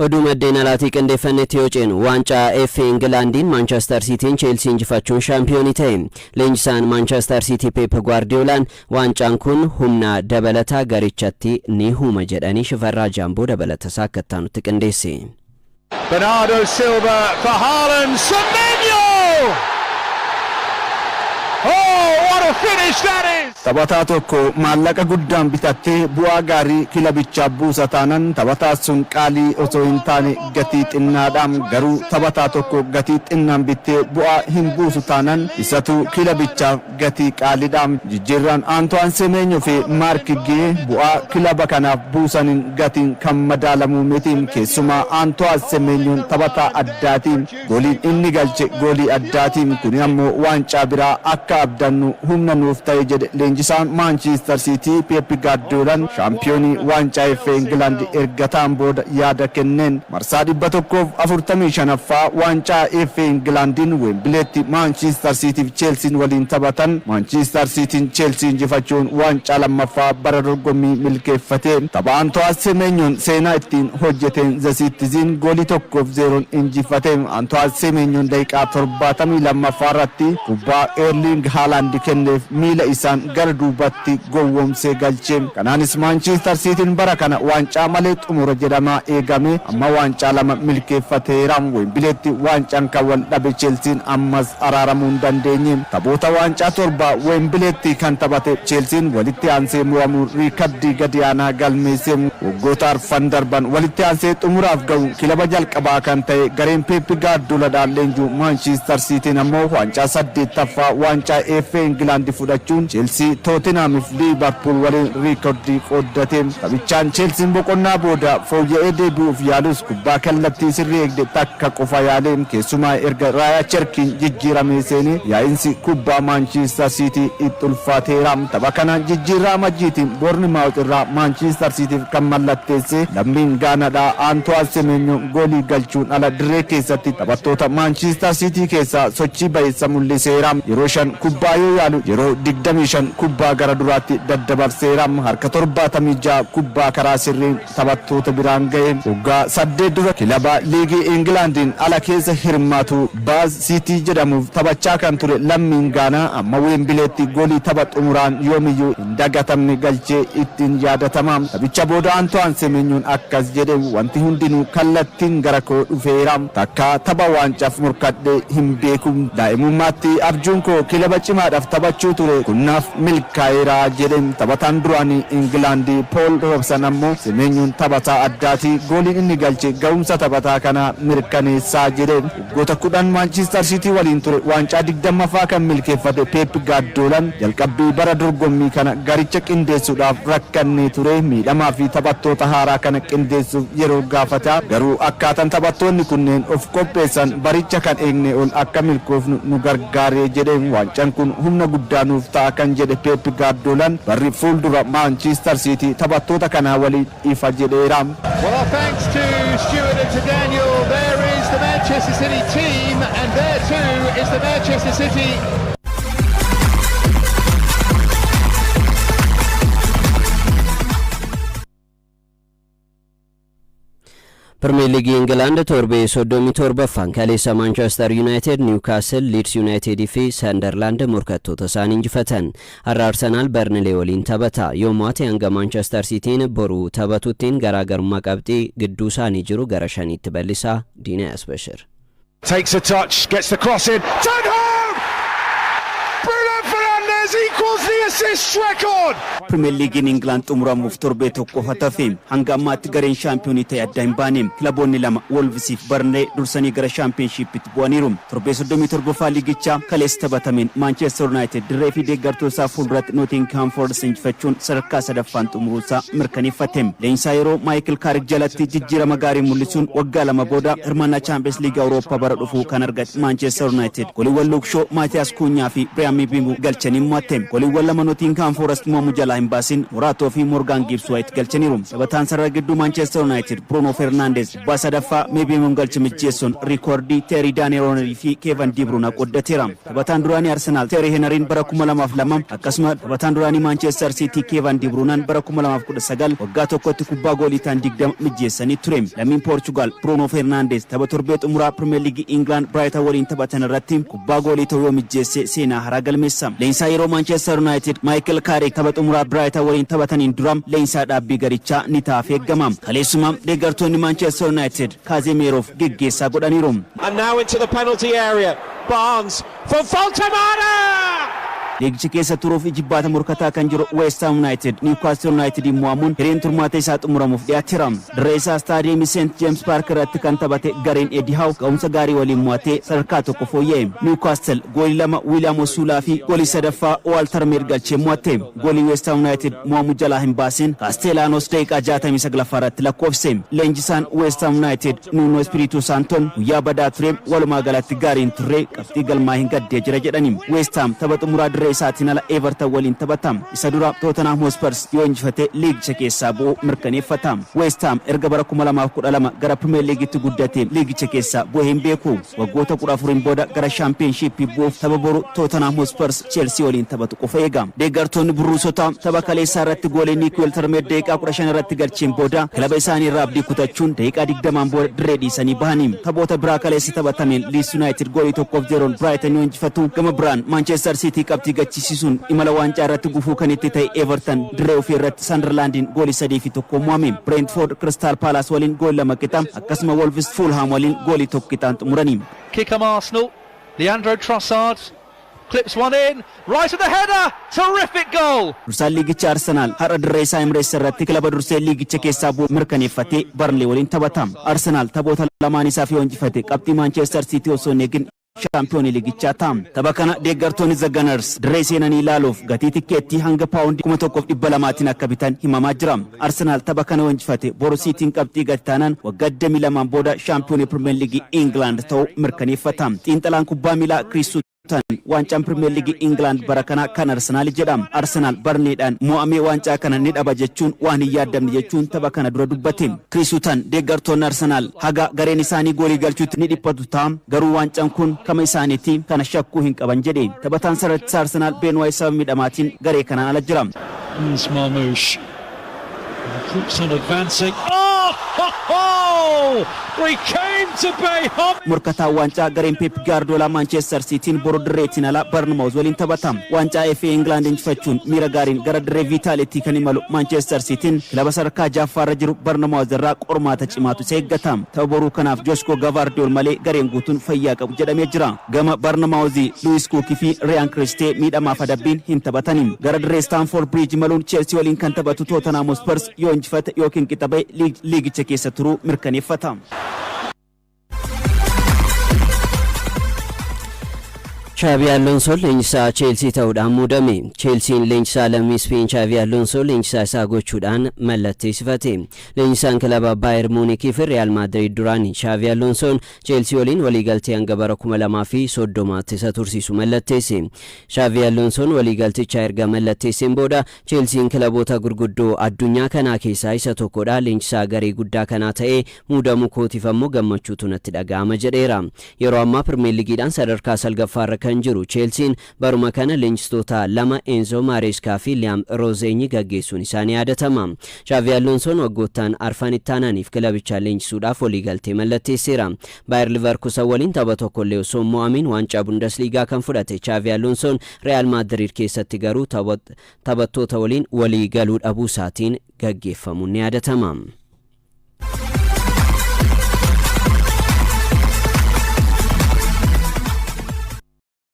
Oduu maddeen alaatii qindeeffannetti yoo ceenu, waancaa FA Ingilaandiin Maanchestar Siitiin Cheelsii injifachuun shaampiyoonii ta'e. Leenjisaan Maanchestar Siitii Peep Gwaardiyoolaan waancaan kun humna dabalataa garichatti ni huuma jedhanii. Shifarraa Jaamboo dabalatasaa akka itti aanutti qindeesse. Bernardo Silva for Haaland. Semenyo! Oh, what a finish that is! Taphataa tokko maallaqa guddaan bitattee bu'aa gaarii kilabichaaf buusa taanan, taphataa sun qaalii osoo hin taane gatii xinnaadha. Garuu taphataa tokko gatii xinnaan bittee bu'aa hin buusu taanan, isatu kilabichaaf gatii qaaliidha. Jijjiirraan Antoine Semenyo fi Marc Guéhi bu'aa kilaba kanaaf buusaniin gatiin kan madaalamuu miti. Keessumaa Antoine Semenyoon taphataa addaati. Gooliin inni galche goolii addaati. Kuni ammoo waancaa biraa akka abdannu humna nuuf ta'e, jedhe leenjisaan Maanchiistar Siitii Pep Gaardiyoolaan shaampiyoonii waancaa FA Ingilaand erga ta'an booda yaada kenneen. Marsaa 145ffaa waancaa FA Ingilaandiin Weembileetti Maanchiistar Siitiif Cheelsiin waliin taphatan. Maanchiistar Siitiin Cheelsii injifachuun waancaa lammaffaa bara dorgommii milkeeffate. Tapha Antoine Semenyoon seenaa ittiin hojjeteen The Citizen goolii 1-0n injifate. Antoine Semenyoon daqiiqaa 72ffaa irratti kubbaa Erling Haaland kenneef miila isaan gara duubatti gowwoomsee galche. Kanaanis Maanchiistar Siitiin bara kana waancaa malee xumura jedhamaa eegame amma waancaa lama milkeeffateera. Weembileetti waancaan kan wal dhabe Cheelsiin ammas araaramuu hin dandeenye. Taphoota waancaa torba Weembileetti kan taphate Cheelsiin walitti aansee mo'amuun riikardii gadi aanaa galmeesse. Waggoota arfan darban walitti aansee xumuraaf ga'u kilaba jalqabaa kan ta'e gareen Pep Gaardiyoolaadhaan leenji'u Maanchiistar Siitiin ammoo waancaa saddeettaffaa waancaa FA Ingilaandi fudhachuun Cheelsii, Tootinhaam fi Liivarpuul waliin riikardii qooddate. Taphichaan Cheelsiin boqonnaa booda fooyya'ee deebi'uuf yaalus, kubbaa kallattii sirrii eegde takka qofa yaale. Keessumaa erga Raayaa Cherkiin jijjiiramee seene yaa'insi kubbaa Maanchiistar Siitii itti ulfaateera. Tapha kanaan jijjiirraa Amajjiitiin Boornimaawut irraa Maanchiistar Siitiif kan mallatteesse lammiin Gaanaadhaa Antoine Semenyo goolii galchuun ala dirree keessatti taphattoota Maanchiistar Siitii keessaa sochii bayeessa mul'iseera. Yeroo shan kubbaa yoo yaalu, yeroo 25 kubbaa gara duraatti daddabarseera. Harka 76 kubbaa karaa sirriin taphattoota biraan ga'e. Waggaa 8 dura kilaba liigii Ingilaandiin ala keessa hirmaatu Baaz Siitii jedhamuuf taphachaa kan ture lammiin Gaanaa amma Weembileetti goolii tapha xumuraan yoomiyyuu hin dagatamne galchee ittiin yaadatama. Taphicha booda Antoine Semenyoon akkas jedhe: "Wanti hundinuu kallattiin gara koo dhufeera. Takka tapha waancaaf morkadhee hin beeku. Daa'imummaatti abjuun koo kilaba cimaadhaaf taphachuu ture. Kun naaf milkaa'eera," jedhe. Taphataan duraanii Ingilaandii Pool Roobsan ammoo "Semenyoon taphataa addaati. Gooliin inni galche ga'umsa taphataa kanaa mirkaneessaa," jedhe. Waggoota 10 Maanchiistar Siitii waliin ture waancaa 20ffaa kan milkeeffate Peep Gaardiyoolaan jalqabbii bara dorgommii kana garicha qindeessuudhaaf rakkannee ture. Miidhamaa fi taphattoota haaraa kana qindeessuuf yeroo gaafata. Garuu akkaataan taphattoonni kunneen of qopheessan baricha kan eegne ol akka milkoofnu nu gargaaree jedhe. Waancaan kun humna guddaa nuuf ta'a kan jedhe Peep Gaardiyoolaan barri fuuldura Maanchiistar Siitii taphattoota kanaa waliin ifa jedheera. Well, our thanks to Stuart and to Daniel. There is the Manchester City team, and there too is the Manchester City. Pirimeer Liigii Ingilaand torbee 37ffaan kaleessa Maanchestar Yuunaayitid, Niwukaasil, Liids Yuunaayitidii fi Sandarlaand morkattoota isaanii injifatan. Har'a Arsenaal Barnilee waliin taphata. Yoo mo'ate hanga Maanchestar Siitiin boru taphatuttiin garaagarummaa qabxii gidduu isaanii jiru gara shaniitti bal'isaa. Diinaa Asbashir. Takes a touch, gets the cross in. Turned home! Bruno Fernandes equals the assists record! Pirimeer Liigiin Ingilaand xumuramuuf torbee tokko qofa tafe. Hanga ammaatti gareen shaampiyoonii ta'e adda hin baane. Kilaboonni lama, Wolvesii fi Barnlee, dursanii gara shaampiyoonshiippitti bu'aniiru. Torbee 37ffaa liigichaa kaleessa taphatameen Maanchestar Yuunaayitid dirree fi deeggartoota isaa fuulduratti Nootingham Forest injifachuun sadarkaa sadaffaan xumuruusaa mirkaneeffate. Leenjisaa yeroo Maayikil Kaarik jalatti jijjiirama gaarii mul'isuun waggaa 2 booda hirmaannaa Chaampiyoons Liigii Awurooppaa bara dhufuu kan argate Maanchestar Yuunaayitid gooliiwwan Luuk Shoo, Maatiyaas Kuunyaa fi Biriyaan Mibiimu galchanii mo'ate. mo'atte. Gooliiwwan lama Nottingham Forest mo'amuu jalaa hin baasin Moraatoo fi Morgan Gibbs White galchaniiru. Taphataan sarara gidduu Manchester United Bruno Fernandes kubbaa sadaffaa Mebeemoon galche mijjeessuun riikoordii Teeri Daani'el Henry fi Kevin De Bruyne qooddateera. Taphataan duraanii Arsenaal Teeri Henriin bara 2002, akkasuma taphataan duraanii Manchester City Kevin De Bruyne bara 2019 waggaa tokkotti kubbaa goolii ta'an 20 mijjeessanii ture. Lammiin Poorchugaal Bruno Fernandes tapha torbee xumuraa Premier League England Brighton waliin taphatan irratti kubbaa goolii ta'uu yoo mijjeesse seenaa haaraa galmeessa. Leenjisaa yeroo Manchester United Michael Carrick tapha xumuraa Brighton waliin taphataniin dura leenjisaa dhaabbii garichaa ni taaf eeggama. Kaleessuma deeggartoonni Manchester United Kaazemeeroof geggeessaa godhaniiru. And now into the penalty area. Barnes for Woltemade! Liigicha keessa turuuf ijibbaata morkataa kan jiru West Ham United Newcastle United mo'amuun hireen turmaata isaa xumuramuuf dhiyaateera. Dirree isaa staadiyeemii St James Park irratti kan taphate gareen Eddie Howe ga'umsa gaarii waliin mo'atee sadarkaa tokko fooyya'e. Newcastle goolii lama William Osuulaa fi goolii sadaffaa Walter Meer galchee mo'atte. Goolii West Ham United mo'amuu jalaa hin baasin Castellanos daqiiqaa 69 irratti lakkoofse. Leenjisaan West Ham United Nuno Espirito Santon guyyaa badaa ture, walumaa galatti gaariin turre, qabxii galmaa hin gaddee jira jedhani. West Ham tapha xumuraa dirree isaatiin ala Everton waliin taphata. Isa dura Tottenham Hotspurs yoo injifate liigicha keessaa bu'uu mirkaneeffata. West Ham erga bara 2012 gara Premier Leaguetti guddate liigicha keessaa bu'ee hin beeku. Waggoota 14 booda gara Championship bu'uuf tapha boru Tottenham Hotspurs Chelsea waliin taphatu qofa eega. Deeggartoonni burruusota tapha kaleessaa irratti goolee Nick Woltemade daqiiqaa 15 irratti galcheen booda kilaba isaanii irraa abdii kutachuun daqiiqaa 20 booda dirree dhiisanii bahanii. Taphoota biraa kaleessa taphatameen Leeds United goolii 1-0 Brighton yoo injifatu, gama biraan Manchester City qabxii gachisiisuun imala waancaa irratti gufuu kan itti ta'e Everton dirree ofii irratti Sunderlandiin goolii 3-1 mo'ame. Brentford Crystal Palace waliin goolii 2 qixa, akkasuma Wolves Fulham waliin goolii 1 qixaan xumurani. Kick Arsenal. Leandro Trossard clips one in. Right at the header. Terrific goal. Dursaan liigicha Arsenaal har'a dirree isaa Emirates irratti kilaba dursee liigicha keessaa bu'u mirkaneeffatee Burnley waliin taphata. Arsenaal taphoota lamaan isaaf yoo injifate qabxii Manchester City osoo hin eegin shaampiyoonii liigichaa ta'a. Tapha kana deeggartoonni The Gunners dirree seenanii ilaaluuf gatii tikkeettii hanga paawundii 1200n akka bitan himamaa jira. Arsenaal tapha kana yoo injifate boru Siitiin qabxii gati taanaan waggaa 22 booda shaampiyoonii Premier League England ta'uu mirkaneeffata. Xiinxalaan kubbaa miilaa Chris Sutton waancaan Premier League England bara kana kan Arsenaal jedha. Arsenaal Burnley'dhaan mo'amee waancaa kana ni dhaba jechuun waan hin yaaddamne jechuun tapha kana dura dubbate. Chris Sutton deeggartoonni Arsenaal haga gareen isaanii goolii galchuutti ni dhiphatu ta'a, garuu waancaan kun kama isaaniiti, kana shakkuu hin qaban jedhe. Taphataan sarara Arsenaal Ben White sababa miidhamaatiin garee kanaan ala jira. Marmoush. Keeps on advancing. Oh, ho, ho! We came to pay homage. Morkataa waancaa gareen Pep Guardiola Manchester Cityin boru dirreetiin ala Bournemouth waliin taphata. Waancaa FA England injifachuun miira gaariin gara dirree Vitality kan imalu Manchester Cityin kilaba sadarkaa ja'affaarra jiru Bournemouth irraa qormaata cimaatu isa eeggata. Tapha boruu kanaaf Josko Gvardiol malee gareen guutuun fayyaa qabu jedhamee jira. Gama Bournemouth Lewis Cook fi Ryan Christie miidhamaaf adabbiin hin taphatani. Gara dirree Stamford Bridge imaluun Chelsea waliin kan taphatu Tottenham Hotspur yoo injifate yookiin qixa ba'e liigicha keessa turuu mirkaneeffata. Chaabi Alonso leenjisaa Cheelsii ta'uudhaan muudame. Cheelsiin leenjisaa lammii Speen Chaabi Alonso leenjisaa isaa gochuudhaan mallatteessifate. Leenjisaan kilaba Baayer Muunikii fi Real Maadriid duraanii Chaabi Alonsoon Cheelsii waliin waliigaltee hanga bara 2030tti isa tursiisu mallatteesse. Chaabi Alonsoon waliigalticha erga mallatteesseen booda, "Cheelsiin kilaboota gurguddoo addunyaa kanaa keessaa isa tokkodha. Leenjisaa garee guddaa kanaa ta'ee muudamuu kootiif ammoo gammachuutu natti dhaga'ama" jedheera. Yeroo ammaa Pirimeer Liigiidhaan sadarkaa salgaffaarra kan jiru Cheelsiin baruma kana leenjistoota lama, Enzo Maareeskaa fi Liam Rooseenyi, gaggeessuun isaanii yaadatama. Chaavi Alonsoon waggoottaan arfan itti aananiif kilabicha leenjisuudhaaf waliigaltee mallatteesseera. Baayер Liverkusen waliin tapha tokkollee osoo hin mo'amin waancaa Bundesliigaa kan fudhate Chaavi Alonsoon Real Maadriid keessatti garuu taphattoota waliin walii galuu dhabuu isaatiin gaggeeffamuun ni yaadatama.